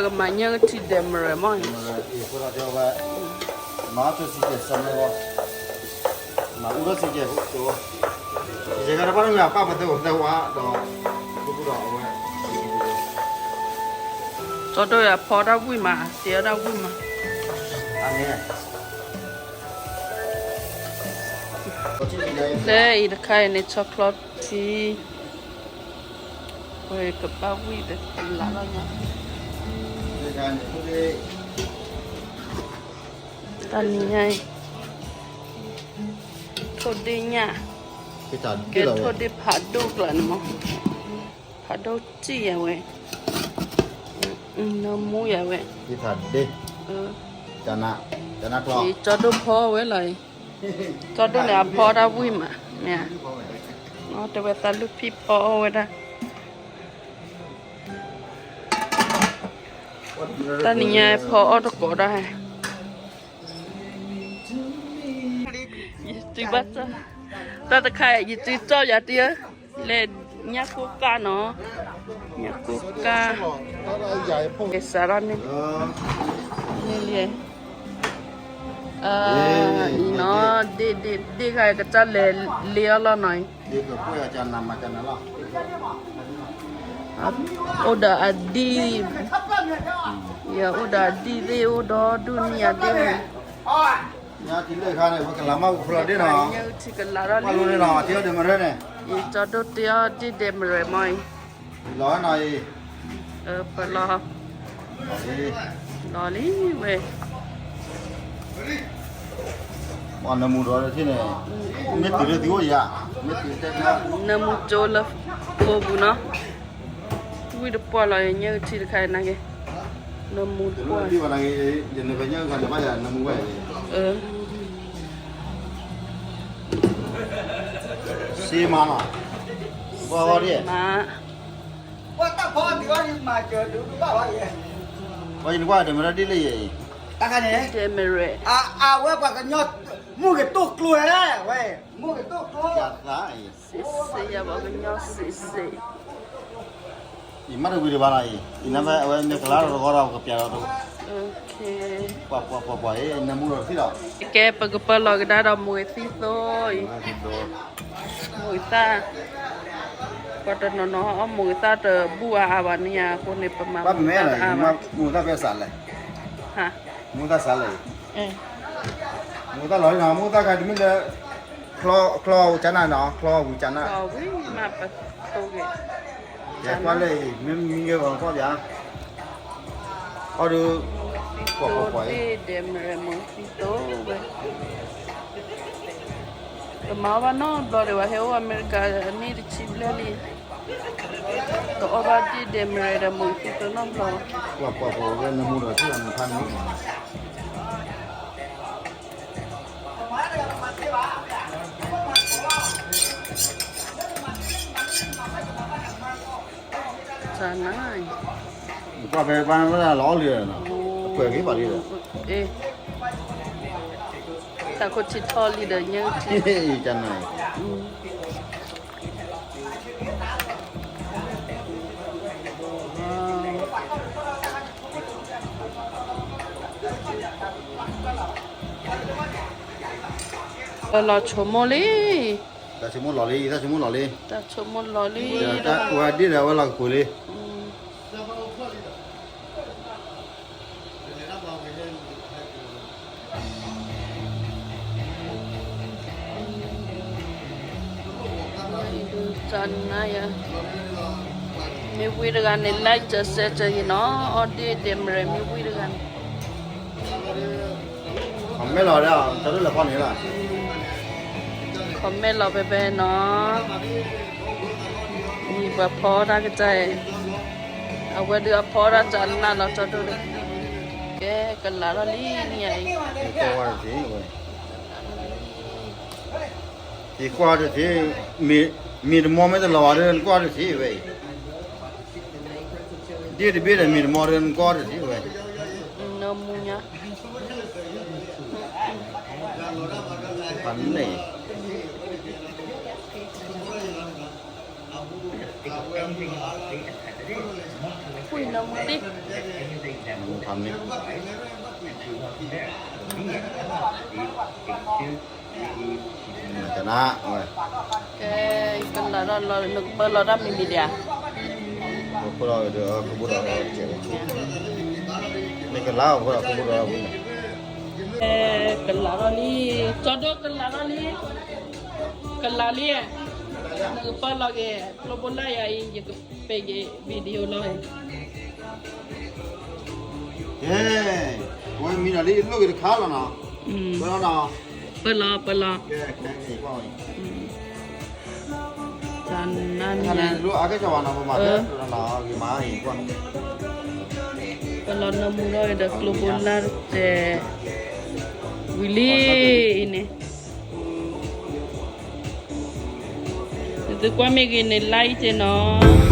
ကမၤညၣ်ကထံၣ်ဒဲးမရဲၣ်မး, မၤအူထီၣ်စံကဲး, စံကဲးခါတဘၣ်န့ၣ်မ့ၢ်ပၢ်ပသဲအိၣ်သဲဝါဒီး, ကဒိၣ်ဒီးအဝဲ, ကၠီဒိၣ်ယၤဖီတၢ်ဝံၣ်မး, တ့အီၣ်တၢ်ဝံၣ်မး, လၢအံၤတခါအံၤန့ၣ် ဆီချီထံ ဝဲကဘၣ်ဝံၣ်ဒီးကလးလီၤညါ, တၢ်နံၤညါအံၤ, ထိၣ်ဒ့ၣ်ညၣ်, ကဲထိၣ်ဒ့ၣ်ဖးဒိၣ်ကျါန့ၣ်မး, ဖးဒိၣ်စံၣ်ယၤဝဲ, နၢမူယၤဝဲ, ကၠီဒိၣ်ဖီဝဲလီၤအံၤ, ကၠီဒိၣ်န့ၣ်အဖီတၢ်ဝံၣ်မး, မ့ၢ်, တဲဝဲသးလူၢ်ဖံဖီအီၣ်ဝဲဒၣ် တၢ်နံၤညါဖီအီၣ်တကိးဒၣ်, ယတုၤဘၣ်, တၢ်တခါ ယတုၤကၠီယၤတံၢ်ဧၢ, လဲၤညၣ်ကိၢ်ကၢ်နီၤ, ညၣ်ကိၢ်ကၢ်, ကဲစးထီၣ်န့ၣ်, န့ၣ်လံ, အံၤနီၤ, ဒ့ၣ်ဒ့ၣ်ဒ့ၣ်ခါကစၢ်လဲၤလ့အီၤလီၤနီၤ, အိၣ်ဒီးအဒံၣ်, ယအိၣ်ဒီးအဒံၣ်သ့ၣ်အိၣ်ဒီဒူၣ်နံၣ်အဒ့ၣ်န့ၣ်, ညၣ်ထံလၢခါန့ၣ် ပကလးမၢ်ပူၤဖျီဒ့ၣ်နီၤ, ညၣ်ထံကလးထီၣ်လံ, ပှၤလိန့ၣ်နီၤ ထံအီၣ်ဒ့ၣ်မရဲၣ်န့ၣ်, ယကၠီဒိၣ်တ့အီၣ်ဒ့ၣ်ဒဲးမရဲၣ်မးအံၤ, လီၤနီၤအံၤ, ပလီၤ, လီၤလံဝဲ နၢမူဒီးတထံၣ်န့ၣ်, မ့ၢ်တုၤလၢသုအိၣ်ယၤ, မ့ၢ်တုၤတဲ, နၢမူကၠိလၢဖိပူၤနီၤ, ဝံၣ်တပှၢ်လီၤ ညၣ်ကထံတခါအံၤနာ်က့, နၢမူတပှၢ်, ယနၢ်ဖဲညၣ်ကထံန့ၣ်ဘၣ်ယၤနၢမူဝဲ, စ့မးနီၤ, ဘၣ်ဝဲဒၣ်, ပှၤတၢ်ဖီဒံးဝဲဒံးမၤစၢၤဒုးဘၣ်ဝဲ, ပှၤယနကွၢ်ဒဲးမရဲၣ်ဒ်လဲၣ်ယဲအံၤ, တၢ်ခါန့ၣ်, ဒဲးမရဲၣ်, အဝဲပှၤကညီ, မုၢ်ကတိၢ်ကျိၤဝဲ, မုၢ်ကတိၢ်ကျိၤ, စ့စ့ယၤပှၤကညီစ့စ့, ယမ့ၢ်တဝံၤတဘၣ်နီၤအံၤ, အံၤနမ့ၢ်အဝဲမ့ၢ်ကလါထီၣ်တဂီၢ်ဒီး ပကပျးဒီး, ပှၤပှၤပှၤပှၤအံၤ နၢမူဒီးတထံၣ်ဒီး, ကဲပကပၢလီၤကဒါဒီးမိၢ်ဂ့ၤသံသိအံၤ, မိၢ်ဂ့ၤသၣ်, ပှၤတနီၤနီၤအီၣ်မိၢ်ဂ့ၤသၣ်တဘူၣ်အါအါဘၣ်န့ၣ်ဧါ, အဃိန့ၣ် ပမၤမိၢ်ဂ့ၤသၣ်တအါဘၣ်, မိၢ်ဂ့ၤသၣ်ဖဲစးလဲၣ်, မိၢ်ဂ့ၤသၣ်စးလဲၣ်, မိၢ်ဂ့ၤသၣ်လီၤနီၤ, မိၢ်ဂ့ၤသၣ်ခါတမ့ၢ်လၢ, ချီဝံၤကနၣ်နီၤ, ချီဝံၤကနၣ်, ယကွၢ်လၢအံၤ မ့ၢ်မံဂ့ၤဂီၤကွၢ်ပၠး, အီၣ်ဒုး, ပှၤပှၤပှၤ, ဒဲးမရဲၣ်မိၢ်ဂ့ၤသံသိဝဲ, ကမၤအီၣ်ဘၣ်နီတဘျီဒံးဘၣ် ဟဲအိၣ်အမဲရကၤအနံၣ်တဆံဘျဲၣ်လံ, တအီၣ်ဘၣ်ဒ်ဒဲးမရဲၣ်ဒီးမိၢ်ဂ့ၤသံသိနီတဘျီဘၣ်, ပှၤပှၤပှၤဝဲနၢမူဒီးထံၣ်အမုၢ်ဖးန့ၣ်, နကွၢ်ဖဲ ဘၣ်လီၤအီၣ်လံဒီးနီၤ, အပှဲၤဂ့ၤဘၣ်လံဒီး, တၢ်ခိၣ်ထံထီၣ်လံဒီးညၣ်, ကနၣ်အံၤ, ပလီၤဆိကမိၣ်လံ, တၢ်ဆိကမိၣ်လီၤလံ, တၢ်ဆိကမိၣ်လီၤလံ, တၢ်ဆိကမိၣ်လီၤလံ, တၢ်ကိးဂၤဒဲးဒီးအဝဲလီၤကပူၤလံ. မ့ၢ်ဝံတဂၤန့ၣ် like စၢၤ share စၢၤယနီၤ, အီၣ်ဒ့ၣ်ဒဲးမရဲၣ် မ့ၢ်ဝံတဂၤန့ၣ် comment လီၤဒီး တၢ်ဒိၣ်လဲၤဖီန့ၣ်လီၤ, comment လီၤဖဲဖဲနီၤ, မံၤပှၤဖီတၢ်ကစၢ်, အဝဲဒုးအဖီတၢ်စးနၢ်လီၤ တၢ်ဒိၣ်န့ၣ်, ကဲကလးထီၣ်လံန့ၣ်အံၤ, ယကွၢ်တထံၣ်, မ့ၢ်တမီမ့ၢ်တလီၤဘၣ်ဒီး နကွၢ်တထံၣ်ဝဲအံၤ, ဒ့ၣ်တဘ့ၣ်ဒီးမ့ၢ်တမီဒီး နကွၢ်တထံၣ်ဝဲ, နၢမူညါ ပှၤန့ၣ်, အ ကွံာ်နမူတံၢ် မူဖးမ့ၢ် ကနၣ်ဝဲ ကဲ ကလၤထီၣ်လီၤ နကပၢလီၤတၢ်မံၤမံၤဒံးဧါ ကပၢလီၤဒီးကဘိဒီး နကလၤအီၤ ကဘိဒီး ကလၤထီၣ်လံ ကၠီဒိၣ်ကလၤထီၣ်လံ ကလၤလံ နကပၢလီၤက့ၤ ကျိဘိလၢယၤအံၤ ယကပဲက့ၤ video လီၤ ကဲ ဝဲမံနီၤလံ လိၣ်က့ၤတခါလီၤနီၤ ပၢလီၤနီၤ ပၢလီၤ ပၢလီၤ ကဲ ခဲက့ၤကွၢ် တၢ်နါန့ၣ် တၢ်နါန့ၣ် လိၣ်အါကဲၣ်ကၠီၤဝါနီၤ ပမၤကဲၣ်နီၤ ဂ့ၤမးအံၤကွၢ် ပၢလီၤနၢမူထီၣ်ဒီးကျိဘိလၢတဲ ဝံၤလံအံၤန့ၣ် သုကွၢ်မ့ၢ်ဂ့ၤန့ၣ် like က့ၤနီၤ